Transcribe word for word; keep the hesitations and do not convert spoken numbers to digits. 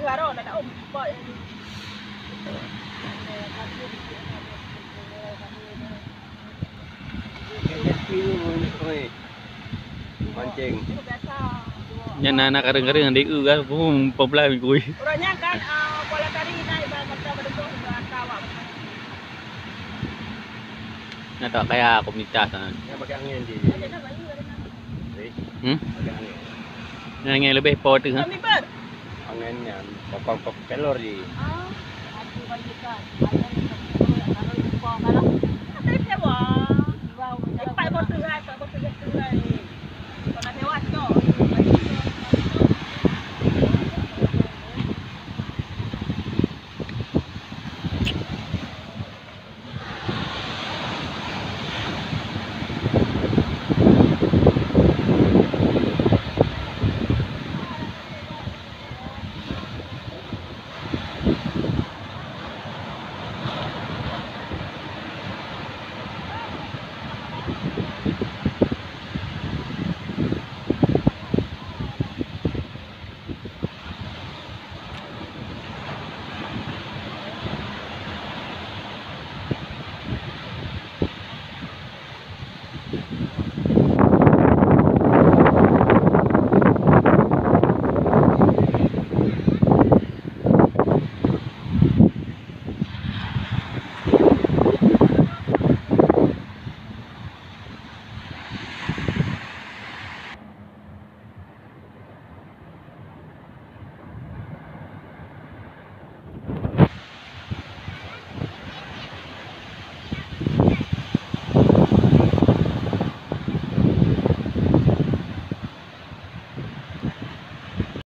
Baru dah tahu. Mancing. Nyan na, na kareng-kareng di eu kan, pun peubelah minggu. Orang nyan kan, ah, kuala tari naik ba mata badengkoh ba ata awak. Nyan tak kaya komunitas ah. Yang pakai angin di. Ada dah bayu ada nama. Eh, Hmm? Pakai angin. Nyan angin lebih power tu ha. Kami ber. Angin nyan kokong propeller di. Ah, aku bayu kan. Ada yang tak tahu yang kalau itu kau kalah. Tapi sewa. Empat botol lah, empat botol yang tu lah.